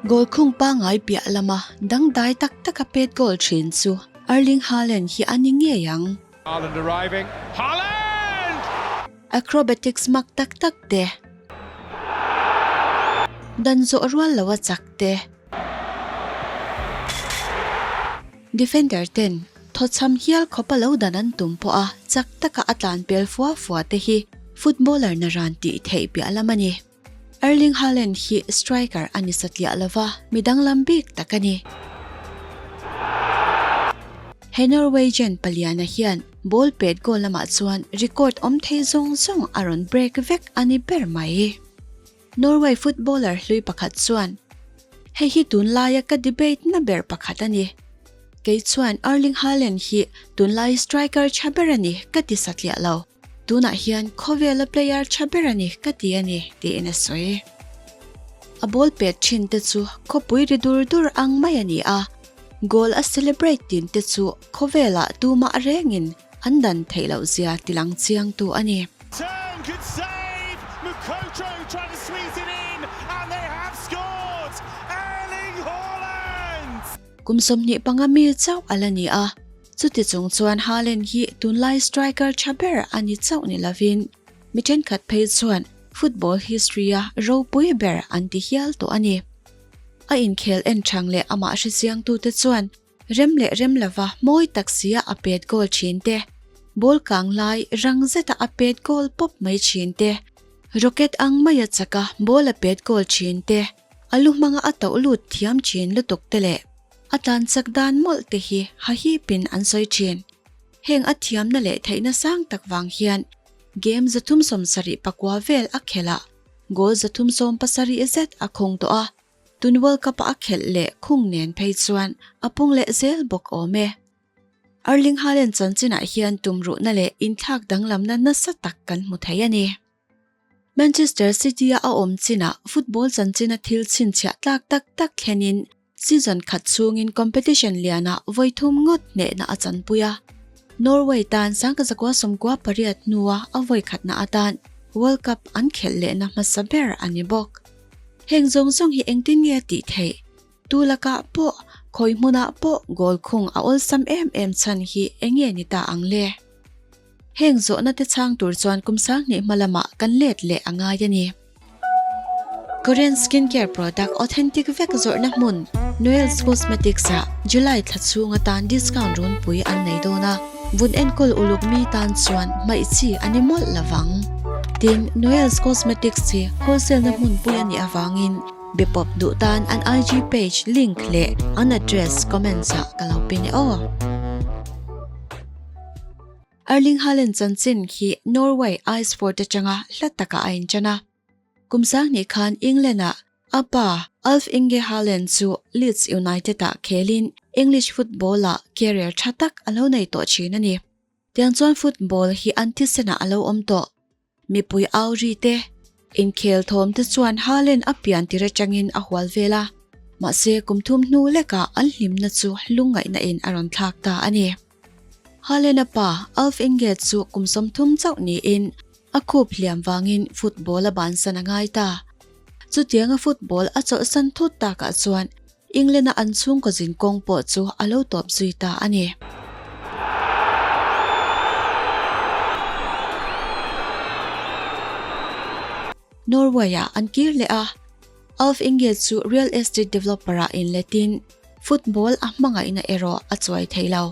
Goal khung pangngai piah lama dangdai tak taka pet goal thin chu Erling Haaland hi a ni ngei ang. Haaland arriving, Haaland! Acrobatics mak tak tak te, dan zawh rual loa chak te, Defender ten thawchham hial khawpa lo dan an tum pawh a chak taka a tlan pel fua fua te hi footballer na ran tih theih piah lam a ni. Erling Haaland hi striker a ni satliah lova, mi danglam bik tak a ni. He Norwegian paliana hian ball pet goal lamah chuan record awm thei zawng zawng a rawn break vek a ni ber mai. Norway footballer hlui pakhat chuan, Hei hi tunlaia ka debate na ber pakhat a ni. Kei chuan Erling Haaland hi tunlai striker tha ber a ni ka ti satliah lo. Tunah hian khawvela player tha ber a ni ka ti a ni, tiin a sawi. A ball pet thin te chu khawpui ri dur dur ang mai a ni a, goal a celebrate tin te chu khawvelah tumah rengin An dan theih loh zia tilang chiangtu a ni. Turn could save! Mukotro trying to squeeze it in and they have scored! Erling Haaland! Kum 25 mi chauh a la ni a, chuti chung chuan Haaland hi tunlai striker tha ber a ni chauh ni lovin mi thenkhat phei chuan football history-a ropui ber an ti hial tawh a ni. A inkhel en thang leh amah hrechiangtute chuan Rem leh rem lova mawi tak sia a pet goal thin te, ball kang lai rang zeta a pet goal pawp mai thin te, rocket ang maia chaka ball a pet goal thin te, a lu hmanga a tauh lut thiam thin lutuk te leh a tlan chak dan mawlh te hi hahipin an sawi thin. Heng a thiamna leh theihna sang tak vang hian game 374 vel a khelh a, goal 370 zet a khung tawh a. Tun World Cup-a a khelh leh khung nen phei chuan a pung leh zel bawk awm e. Erling Haaland chanchinah hian tumruhna leh inthlak danglamna nasa tak kan hmu thei a ni. Manchester City-a a awm chinah football chanchina thil chhinchhiah tlak tak tak thlenin season khat chhungin competition lianah vawi thum ngawt hnehna a chanpui a. Norway tan 1998 hnua a vawi khatna atan World Cup an khelh lehna hmasa ber a ni bawk. Heng zawng zawng hi engtin nge tih theih? Tu lakah pawh, khawi hmunah pawh goal khung a awlsam em em chhan hi eng nge ni ta ang le? Heng zawhna te chhang tur chuan kum 2000 hma lamah kan let leh a ngai a ni. Korean skincare product authentic vek zawrhna hmun Noel's Cosmetics ah July thla chhung atan discount runpui an nei dawn a. Vun enkawl uluk mi tan chuan hmaih chi a ni mawlh lovang. Tin, Noel's Cosmetics hi wholesale na hmunpui a nih avangin be pawp duh tan an IG page link leh an address comments ah ka lo pin e aw. Erling Haaland chanchin hi Norway Ice Fort atanga hla takah a intan a. Kum 2000 khan England-ah A pa, Alf Inge Haaland chu Leeds United-ah khelin English football-ah career tha tak a lo nei tawh thin a ni. Tiang chuan football hi an thisenah a lo awm tawh. Mipui au ri te, inkhel thawm te chuan Haaland a pian tir atangin a hual vel a, mahse kum thum hnu lekah an hlimna chu lungngaihna in a rawn thlak ta a ni. Haaland-a pa, Alf Inge chu kum 30 chauh niin a khup hliam vangin football a bansan a ngai ta. Chutianga football a chawlhsan thut takah chuan England-a an chhungkaw zin kawng pawh chu a lo tawp zui ta a ni. Norway-ah an kir leh a, Alf Inge chu real estate developer-ah inletin football a hmangaihna erawh a chuai thei lo.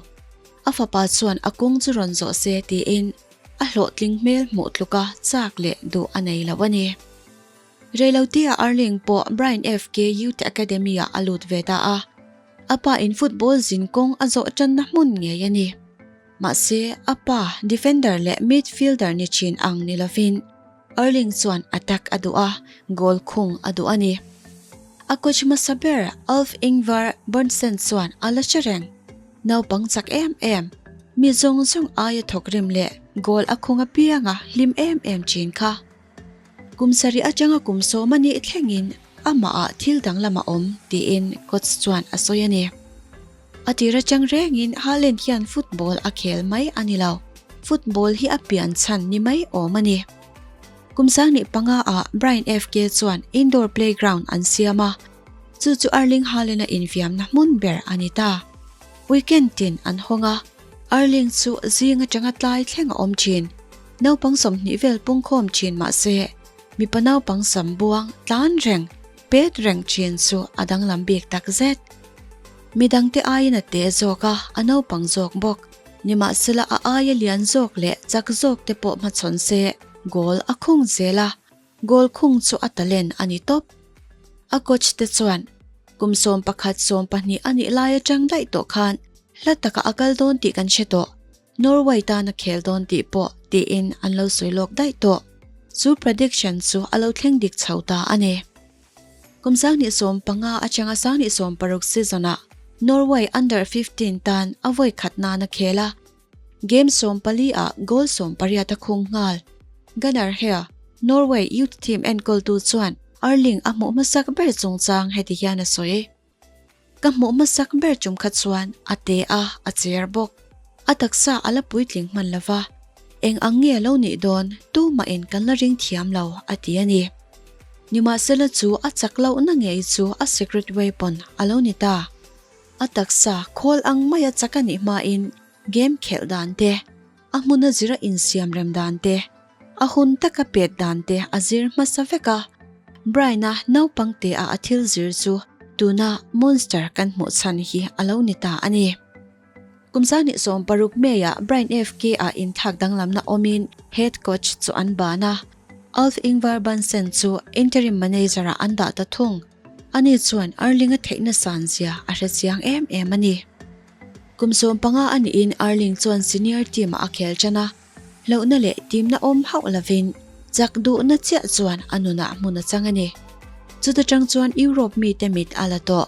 A fapa chuan a kawng chu rawn zawh se tiin a hlawhtling hmel hmuh tluka chak leh duh a nei lo a ni. Reilote-a Erling pawh Brian FK Youth Academy-ah a lut ve ta a, a pa in football zin kawng a zawh tanna hmun ngei a ni. Mahse, a pa defender leh midfielder ni thin ang ni lovin Erling chuan attack a duh a, goal khung a duh a ni. A coach hmasa ber Alf Ingvar Berntsen chuan a la hre reng. Naupang chak em em, mi zawng zawng aia thawk rim leh goal a khung apianga hlim em em thin kha. Kum sarih atanga kum sawm a nih thlengin amahah thil danglam a awm tiin coach chuan a sawi a ni. A tir atang rengin Haaland hian football a khel mai a ni lo, football hi a pian chhan ni mai awm a ni. Kum 25 ah Brian FK chuan indoor playground an siam a. Chu chu Erling Haaland-a infiamna hmun ber a ni ta. Weekend tin an hawng a, Erling chu zing atanga tlai thleng a awm thin. Naupang 20 vel pungkhawm thin mah se, mipa naupang sam buang tlan reng, pet reng thin chu a danglam bik tak zet. Midangte aiin a te zawk a, a naupang zawk bawk. Nimahsela a aia lian zawk leh chak zawk te pawh hmachhawn se, goal a khung zel a, Goal khung chu a talent a ni tawp. A coach te chuan kum 11 20 a nih lai atang daih tawh khan hla takah a kal dawn tih kan hre tawh, Norway tan a khel dawn tih pawh tiin an lo sawi lawk daih tawh. Chu prediction chu a lo thleng dik chho ta a ni. Kum 2015 atanga 2016 season-ah Norway under 15 tan a vawi khat nan a khel a. Game 14 ah goal 18 a khung nghal. Gunnar Hea, Norway youth team enkawltu chuan Erling a hmuh hmasak ber chungchang heti hian a sawi. Ka hmuh hmasak ber tum kha chuan a te a, a cher bawk. A taksa a la puitling hman lo va, eng ang nge lo nih dawn tumahin kan la ring thiam lo, a ti a ni. Nimahsela chu a chak lohna ngei chu a secret weapon a lo ni ta. A taksa khawl ang maia chak a nih hmain game khelh dan te, a hmuna zira insiam rem dan te, a hun taka pet dan te a zir hmasa vek a. Brian-a naupang te a a thil zir chu tuna monster kan hmuh chhan hi a lo ni ta a ni. Kum 2016 May-ah Brian FK-ah inthak danglamna awmin head coach chu an ban a, Alf Ingvar Bansen chu interim manager-ah an dah ta thung. Ani chuan Erling a theihna san zia a hre chiang em em a ni. Kum 15 a nihin Erling chuan senior team-ah a khel tan a, hlauhna leh timna awm hauh lovin chak duhna chiah chuan a nunah hmun a chang a ni. Chuta tang chuan Europe mite mit a la tawh.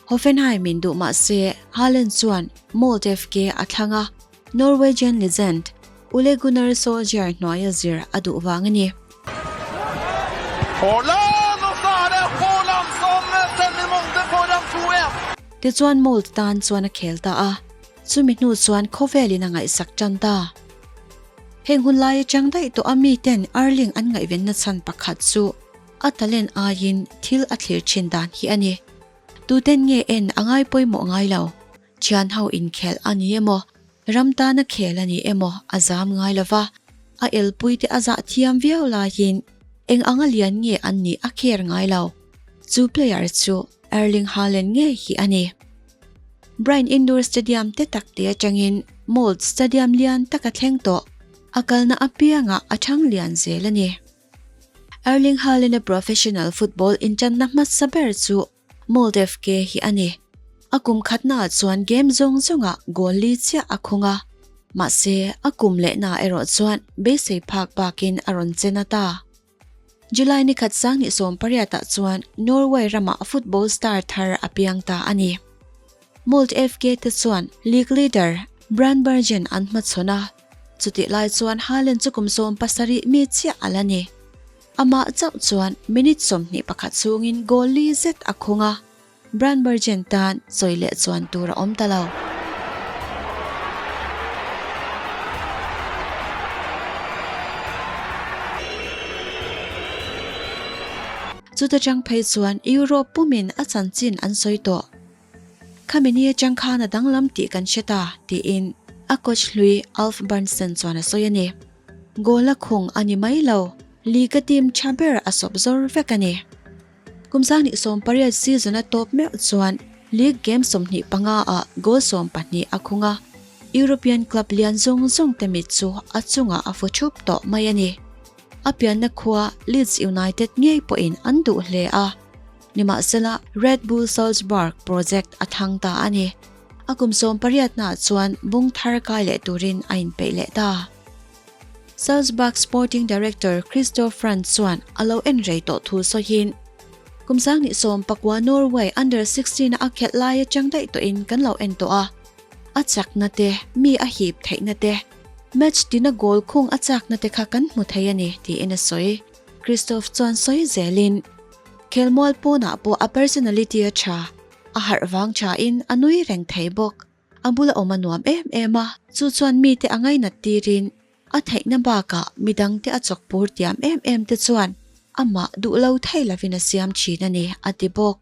Hoffenheim in duh mah se Haaland chuan Molde FK a thlang a, Norwegian legend Ole Gunnar Solskjaer hnuaia zir a duh vang a ni. Haaland och så är det Haaland som ställer Molde föran 2-1. Tichuan Molde tan chuan a khel ta a, chumi hnu chuan khawvelin a ngaihsak tan ta. Heng hun lai atang daih tawh a miten Erling an ngaihvenna chhan pakhat chu a talent aiin thil a thlir thin dan hi a ni. Tuten nge en a ngai pawimawh ngai lo? Thian ho inkhelh a ni emaw, ram tana khel a ni emaw a zam ngai lo va, a elpuite a zah thiam viau laiin eng anga lian nge an nih a care ngai lo. Chu player chu Erling Haaland ngei hi a ni. Brian Indoor Stadium te tak te atangin Molde Stadium lian tak a thleng tawh, a kalna apiangah a thang lian zel a ni. Erling Haaland-a professional football intanna hmasa ber chu Molde FK hi a ni. A kum khatnaah chuan game zawng zawngah goal li chiah a khung a, mahse a kum lehnaah erawh chuan beisei phak bakin a rawn che na ta. July ni khat 2018ah chuan Norway ramah football star thar a piang ta a ni. Molde FK te chuan league leader Brann Bergen an hmachhawn a, chutih lai chuan Haaland chu kum 17 mi chiah a la ni. Amah chauh chuan minute 21 chhungin goal li zet a khung a, Brann Bergen tan chawi leh chuan tur a awm ta lo. Chuta chang phei chuan Europe pumin a chanchin an sawi tawh. Khami ni atang khan a danglam tih kan hre ta, tiin a coach hlui Alf Bernsen chuan a sawi a ni. Goal a khung a ni mai lo, league-a team tha ber a sawp zawr vek a ni. Kum 2018 season a tawp meuh chuan league game 25 ah goal 12 a khung a, European club lian zawng zawng te mit chu a chungah a fu thup tawh mai a ni. A pianna khua Leeds United ngei pawhin an duh hle a. Nimahsela, Red Bull Salzburg project a thang ta a ni. A kum 18 naah chuan bung thar kai leh turin a inpeih leh ta. Salzburg Sporting Director Christoph Franz chuan a lo en rei tawh thu sawiin, Kum 2019 Norway Under 16 a khelh lai atang daih tawhin kan lo en tawh a. A chakna te, mi a hip theihna te, match tina goal khung a chakna te kha kan hmu thei a ni, tiin a sawi. Christoph chuan sawi zelin, Khelmual pawnah pawh a personality a tha, a harh vang thain a nui reng thei bawk. A bula awm a nuam em em a, chu chuan mite a ngainat tirin a theihna bakah midangte a chawkpur tiam em em te chuan amah duh lo thei lovin a siam thin a ni, a ti bawk.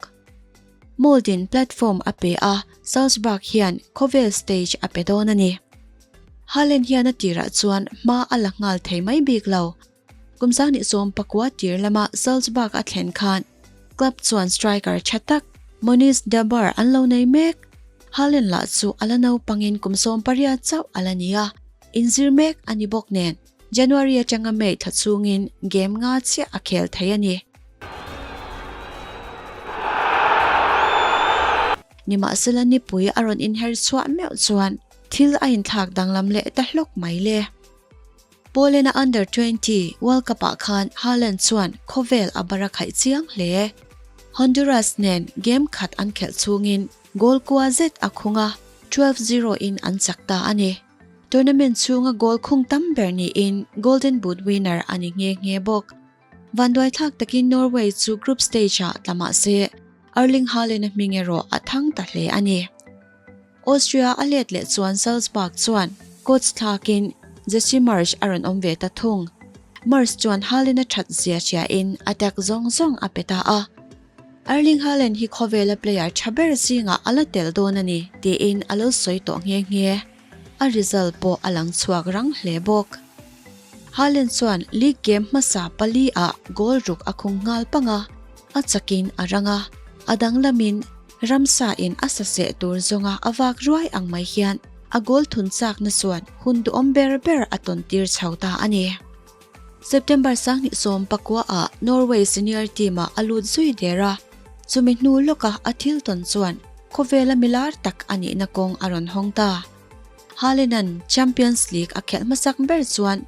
Molde-in platform a pe a, Salzburg hian khawvel stage a pe dawn a ni. Haaland hian a tirah chuan hma a la nghal thei mai bik lo. Kum sanghnih sawm pakua tir lama Salzburg a thlen khan club chuan striker tha tak Moniz Dabar an lo nei mek. Haaland lah chu a la naupangin kum 18 chauh a la ni a, inzir mek a ni bawk nen January atanga May thla chhungin game nga chiah a khel thei a ni. Nimahsela nipui a rawn inher chhuah meuh chuan thil a inthlak danglam leh ta hlawk mai le. Poland-a Under 20 World Cup-ah khan Haaland chuan khawvel a bar a khaih chiang hle. Honduras nen game khat an khelh chhungin goal kua zet a khung a, 12 zero in an chak ta a ni. Tournament chhunga goal khung tam ber niin Golden Boot winner a ni nghe nghe bawk. Vanduaithlak takin Norway chu group stage-ah tla mah se Erling Haaland-a hming erawh a thang ta hle a ni. Austria a let leh chuan Salzburg chuan coach thlakin Jesse Marsch a rawn awm ve ta thung. Marsch chuan Haaland-a that zia hriain attack zawng zawng a pe ta a. Erling Haaland hi khawvela player tha ber zingah a la tel dawn a ni tiin a lo sawi tawh nghe nghe. A result pawh a lang chhuak rang hle bawk. Haaland chuan league game hmasa pali ah goal ruk a khung nghal pang a, a chakin a rang a, a danglamin ramsa in a sa seh tur zawnga a vak ruai ang mai hian a goal thun chakna chuan hun duhawm ber ber a tawn tir chho ta a ni. September 2019 ah Norway senior team ah a lut zui der a, chumi hnu lawka a thil tawn chuan khawvela milar tak a nihna kawng a rawn hawng ta. Haaland-a'n Champions League a khelh hmasak ber chuan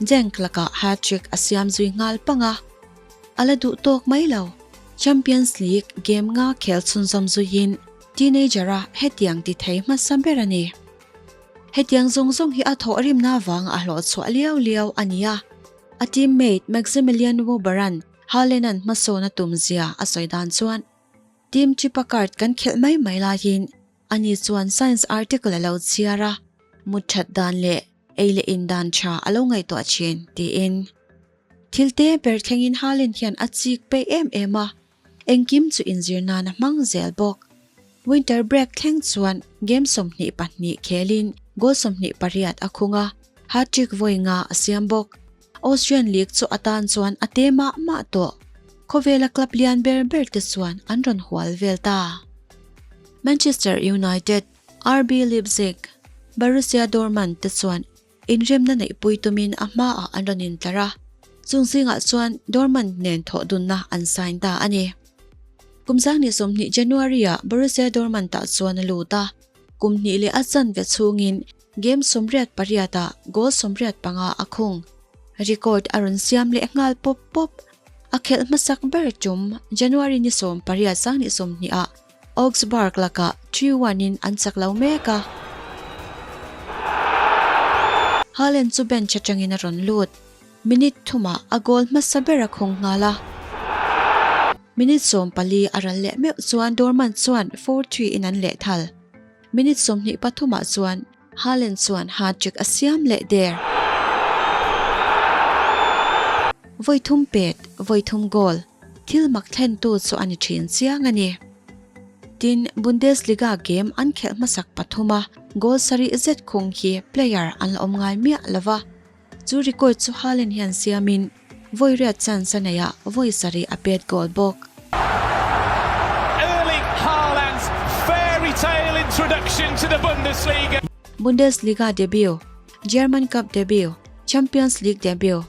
Genk lakah hat-trick a siam zui nghal pang a, a la duh tawk mai lo. Champions League game nga khel chhunzawm zuiin teenager-a hetiang ti thei hmasa ber a ni. Hetiang zawng zawng hi a thawhrimna vang a hlawh chhuah liau liau a ni a, a teammate Maximilian Wober-a'n Haaland-a'n hmasawn a tum zia a sawi dan chuan team chipa card kan khelh mai mai laiin ani chuan science article a lo chhiar a, mut that dan leh ei leh in dan tha a lo ngaihtuah thin tiin. Thil te ber thlengin Haaland hian a chik peih em em a, Engkim chu inzir nan a hmang zel bawk. Winter break thleng chuan game 22 khelin goal 28 a khung a, hat-trick vawi nga a siam bawk. Austrian League chu atan chuan a te mah mah tawh. Khawvela club lian ber ber te chuan an rawn hual vel ta. Manchester United, RB Leipzig, Borussia Dortmund te chuan Inremna neihpui tumin a hmaah an rawn intlar a, chung zingah chuan Dortmund nen thawh dunna an sign ta a ni. Kum 20 January-ah Borussia Dortmund tah chuan a lut a, kum hnih leh a chanve chhungin game 88-ah goal 85 a khung. Record a rawn siam leh nghal pawp pawp. A khelh hmasak ber tum January ni 18 20 ah Augsburg lakah 3-1 in an chak lo mek a. Haaland chu bench atangin a rawn lut. Minute thumah a goal hmasa ber a khung nghal a. Minute 14 a ral leh meuh chuan Dortmund chuan 4-3 in an lehthal. Minute 23 ah chuan Haaland chuan hat-trick a siam leh der. Vawi thum pet, vawi thum goal, thil mak thlentu chu a ni thin chiang a ni. Tin, Bundesliga game an khelh hmasak pathuma goal sarih zet khung hi player an la awm ngai miah lo va. Chu record chu Haaland hian siamin vawi riat chance a neih ah vawi sarih a pet goal bawk. Erling Haaland's fairy tale introduction to the Bundesliga. Bundesliga debut, German Cup debut, Champions League debut,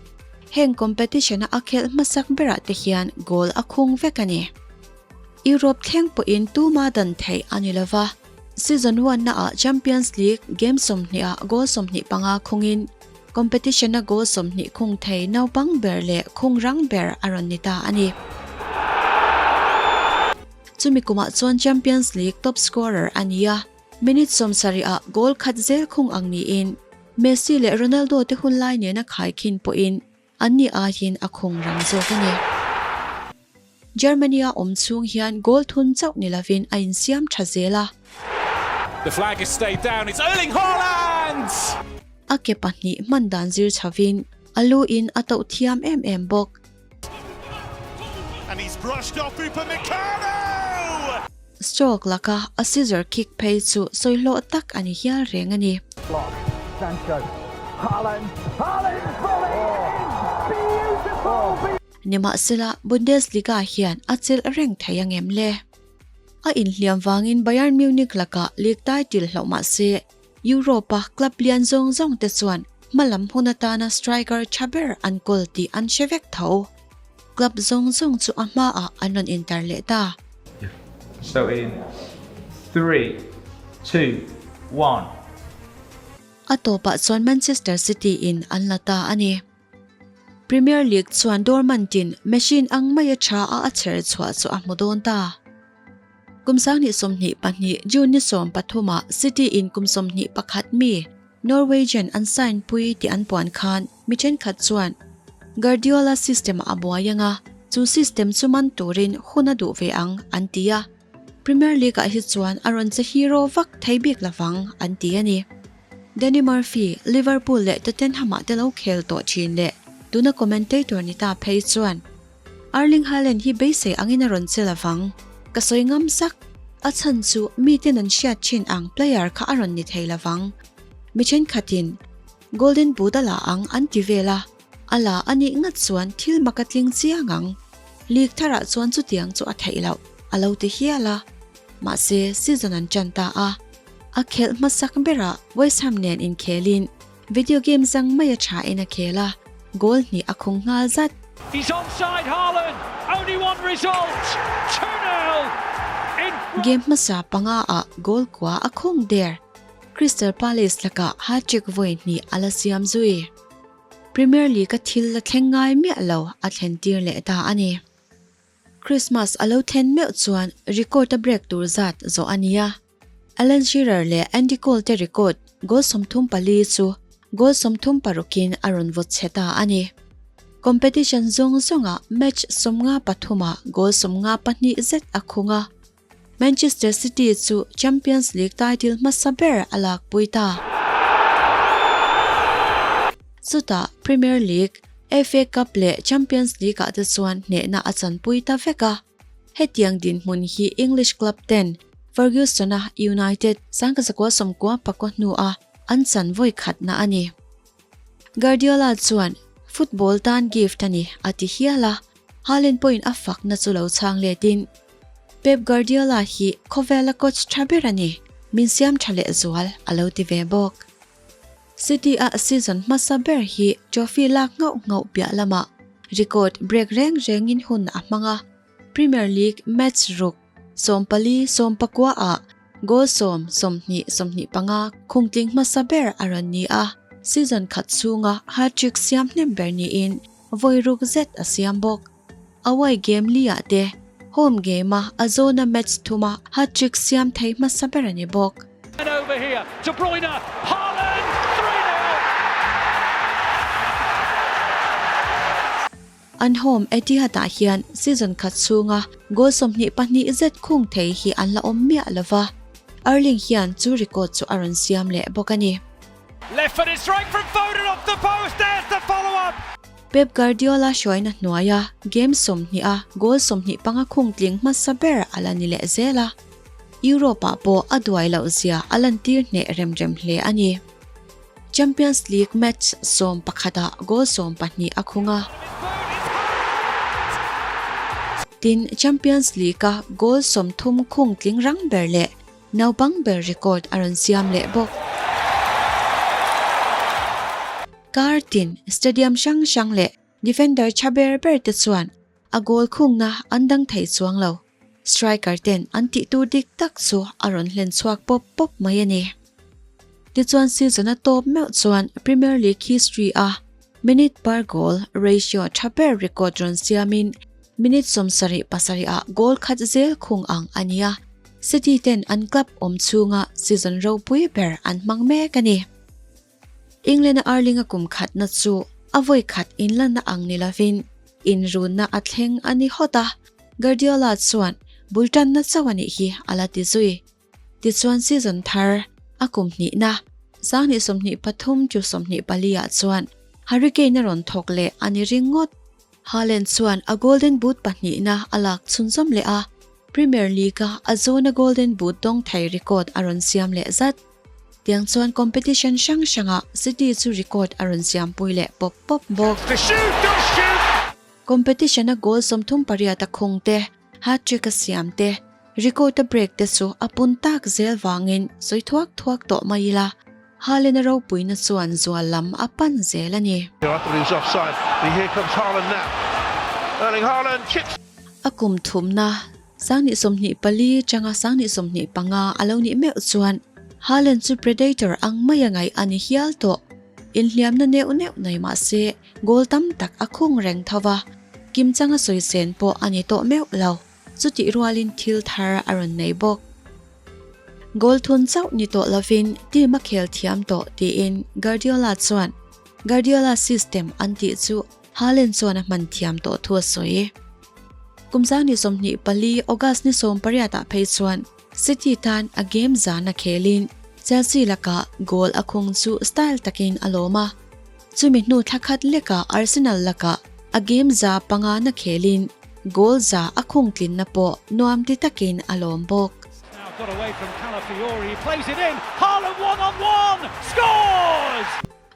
heng competition-a a khelh hmasak berah te hian goal a khung vek a ni. Europe thleng pawhin tuma dan theih a ni lova, season one-na ah Champions League game 20 ah goal 25 khungin competition-a goal 20 khung thei naupang ber leh khung rang ber a rawn ni ta a ni. Chumi kumah chuan Champions League top scorer a ni a, minute 70 ah goal khat zel khung ang niin Messi leh Ronaldo te hun lai nena khaikhin pawhin an ni aiin a khung rang zawk a ni. Germany-a awm chhung hian goal thun chauh ni lovin a insiam tha zel a. The flag has stayed down, it's Erling Haaland! A ke pahnih hman dan zir chhovin a lu in a toh thiam em em bawk. And he's brushed off Upamecano! Stoke laka a scissor kick phei chu sawi hlawh tak a ni hial reng a ni. Nimahsela, Bundesliga hian a chelh reng thei ang em le? A inhliam vangin Bayern Munich lakah league title hlauh mah se, Europe-a club lian zawng zawng te chuan hmalam hun atana striker tha ber an kawl tih an hre vek tho. Club zawng zawng chu a hmaah an rawn intar leh ta. So in 3, 2, 1. A tawpah chuan Manchester City in an la ta a ni. Premier League chuan Dortmund-in machine ang maia tha a a chher chhuah chu a hmu dawn ta. Kum 2022 June ni 13 ah City in kum 21 mi Norwegian an sign pui tih an puan khan mi thenkhat chuan Guardiola system ah a buai ang a, chu system chu man turin hun a duh ve ang an ti a. Premier League ah hi chuan a rawn che hero vak thei bik lovang an ti a ni. Danny Murphy, Liverpool leh Tottenham ah te lo khel tawh thin leh tuna commentator ni ta phei chuan Erling Haaland hi beisei angin a rawn che lovang. Ka sawi ngam sak. A chhan chu miten an hriat thin ang player kha a rawn ni thei lovang. Mi thenkhatin Golden Boot a la ang an ti vel a, a la a nih ngat chuan thil mak a tling chiang ang. League tharah chuan chutiang chu a theih loh, a lo ti hial a. Mahse, season an tan ta a. A khelh hmasak berah West Ham nen inkhelin video game zang mai a tha in a khel a, goal hnih a khung nghal zat. He's onside Haaland, only one result, 2-0 in front. Game hmasa panga ah goal kua a khung der. Crystal Palace lakah hat-trick vawi hnih a la siam zui. Premier League a thil la thleng ngai miah lo a thlen tir leh ta a ni. Christmas a lo thlen meuh chuan record a break tur zat zawh a ni a. Alan Shearer leh Andy Cole te record goal 34 chu goal 36 in a rawn vawt chhe ta a ni. Competition zawng zawngah match 53 ah goal 52 zet a khung a. Manchester City chu Champions League title hmasa ber a lakpui ta. Chutah Premier League, FA Cup leh Champions League ah te chuan hnehna a chanpui ta vek a. Hetiang dinhmun hi English club ten Ferguson-a United 1994 hnua an chan vawi khatna a ni. Guardiola chuan, Football tan gift a ni, a ti hial a. Haaland pawhin a fakna chu lo chhang letin, Pep Guardiola hi khawvela coach tha ber a ni, min siam tha leh zual, a lo ti ve bawk. City-a season hmasa ber hi trophy lak nghauh nghauh piah lamah record break reng rengin hun a hmang a, Premier League match ruk 14 14 ah goal 10 20 25 khungtling hmasa ber a rawn ni a, season khat chhunga hat-trick siam hnem ber niin vawi ruk zet a siam bawk. Away game li ah te home game a a zawna match thuma hat-trick siam thei hmasa ber a ni bawk. And over here, De Bruyne, Haaland, 3-0! An home Etihad ah hian season khat chhunga goal 22 zet khung thei hi an la awm miah lova, Erling hian chu record chu a rawn siam leh bawk a ni. Left footed strike from Foden off the post, there's the follow up! Pep Guardiola hruaina hnuaia game 20 a goal 25 khung tling hmasa ber a la ni leh zel a, Europe ah pawh a duai loh zia a lantir hneh rem rem hle a ni. Champions League match 11 ah goal 12 a khung a. Tin, Champions League a goal 30 khung tling rang ber leh Naupang ber record a rawn siam leh bawk. Kar tin stadium hrang hrang leh defender tha ber ber te chuan a goal khungna an dang thei chuang lo. Striker ten an tih tur dik tak chu a rawn hlen chhuak pawp pawp mai a ni. Tichuan season a tawp meuh chuan Premier League history a minute per goal ratio tha ber record rawn siamin Minute 77 ah goal khat zel khung ang a ni a, City ten an club awm chhunga season ropui ber an hmang mek a ni. England-a Erling-a kum khatna chu a vawi khat inlanna ang ni lovin inrunna a thleng a ni hawt a, Guardiola chuan bul tanna chauh a nih hi a la ti zui. Tichuan season thar a kum hnihna 2023 to 24 ah chuan Harry Kane a rawn thawk leh a ni ringawt. Haaland chuan a Golden Boot pahnihna a lak chhunzawm leh a. Premier League-a a zawna Golden Boot dawng thei record a rawn siam leh zat. Tiang chuan competition hrang hrangah City chu record a rawn siampui leh pawp pawp bawk. Competition-a goal 38 a khung te, hat-trick a siam te, record a break te chu a pun tak zel vangin sawi thuak thuak tawh mai ila, Haaland-a ropuina chuan zual lam a pan zel a ni. A kum thumna 2024 tanga 2025 a lo nih meuh chuan Haaland chu Predator ang maia ngaih a ni hial tawh. Inhliamna neuh neuh nei mah se goal tam tak a khung reng tho va, kimchanga sawi sen pawh a ni tawh meuh lo. Chutih rualin thil thar a rawn nei bawk. Goal thun chauh ni tawh lovin team a khel thiam tawh tiin Guardiola chuan Guardiola system an tih chu Haaland chuan a hman thiam tawh thu a sawi. Kum 2024 August ni 18 ah phei chuan City tan a game zan a khelin Chelsea lakah goal a khung chu style takin a lawm a. Chumi hnu thla khat lekah Arsenal lakah a game 500 na khelin goal 100 a khung tlinna pawh nuam ti takin a lawm bawk.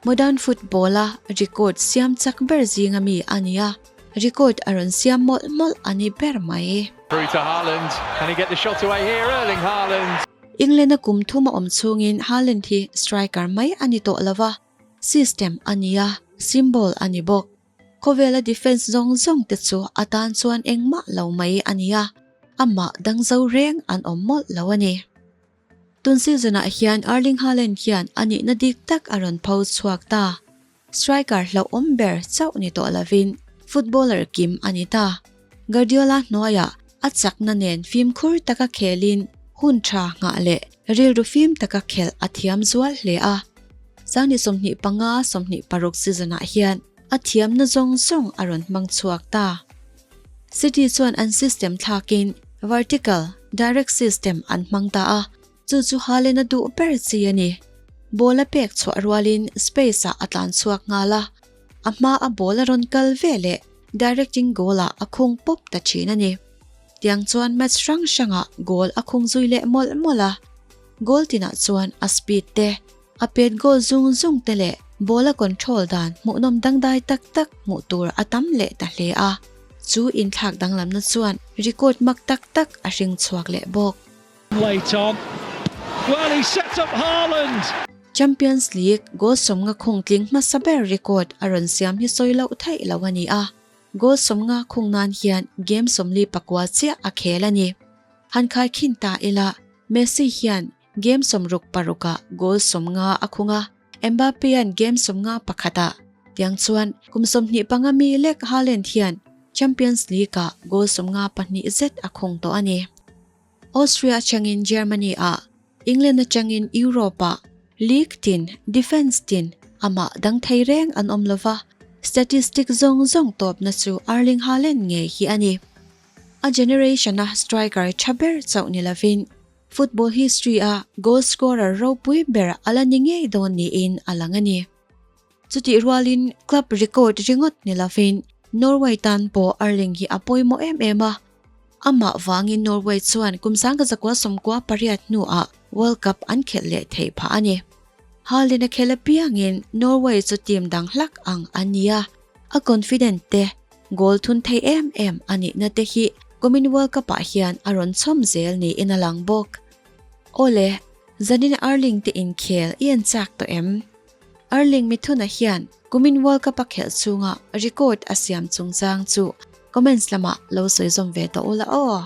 Modern football-a record siam chak ber zinga mi a ni a, record a rawn siam mawlh mawlh a ni ber mai. England-a kum thum a awm chhungin Haaland hi striker mai a ni tawh lo va, system a ni a, symbol a ni bawk. Khawvela defence zawng zawng te chu a tan chuan engmah lo mai a ni a, amah dang zo reng an awm mawlh lo a ni. Tun season ah hian Erling Haaland hian a nihna dik tak a rawn pho chhuak ta. Striker hlauhawm ber chauh ni tawh lovin footballer kim a ni ta. Guardiola hnuaiah a chakna nen fimkhur taka khelin hun tha nghah leh rilru fim taka khelh a thiam zual hle a. 2025, 26 season ah hian a thiamna zawng zawng a rawn hmang chhuak ta. City chuan an system thlakin vertical, direct system an hmang ta a, chu chu Haaland a duh ber chi a ni. Ball a pek chhuah rualin space ah a tlan chhuak nghal a, a hma a ball a rawn kal ve leh directing goal ah a khung pawp ta thin a ni. Tiang chuan match hrang hrangah goal a khung zui leh mawlh mawlh a, goal tinah chuan a speed te, A pet goal zung zung te leh ball a control dan hmuhnawm dangdai tak tak hmuh tur a tam leh ta hle a, chu inthlak danglamna chuan record mak tak tak a hring chhuak leh bawk. Late on. Well, he set up Haaland! Champions League goal 50 khung tling hmasa ber record a rawn siam hi sawi loh theih lo a ni a, goal 50 khung nan hian game 49 chiah a khel a ni. Han khaikhin ta ila, Messi hian Game 66 ah goal 50 a khung a, Mbappe-a'n game 51 ah. Tiang chuan kum 25 mi lek Haaland hian Champions League ah goal 52 zet a khung tawh a ni. Austria atangin Germany ah, England atangin Europe ah, league tin, defence tin amah dang thei reng an awm lova, statistic zawng zawng tawpna chu Erling Haaland ngei hi a ni. A generation-a striker tha ber chauh ni lovin Football history a goal scorer ropui ber a la ni ngei dawn niin a lang a ni. Chutih rualin club record ringawt ni lovin Norway tan pawh Erling hi a pawimawh em em a. Amah vangin Norway chuan kum 1998 hnuah World Cup an khelh leh theih phah a ni. Haaland a khelh apiangin Norway chu team dang hlak ang an ni a, a confident te Goal thun thei em em a nihna te hi kumin World Cup ah hian a rawn chhawm zel niin a lang bawk. Awle, zanin Erling te inkhel i en chak tawh em? Erling Mithuna hian kumin World Cup a khelh chhunga record a siam chungchang chu comments lamah lo sawi zawm ve tawh ula aw.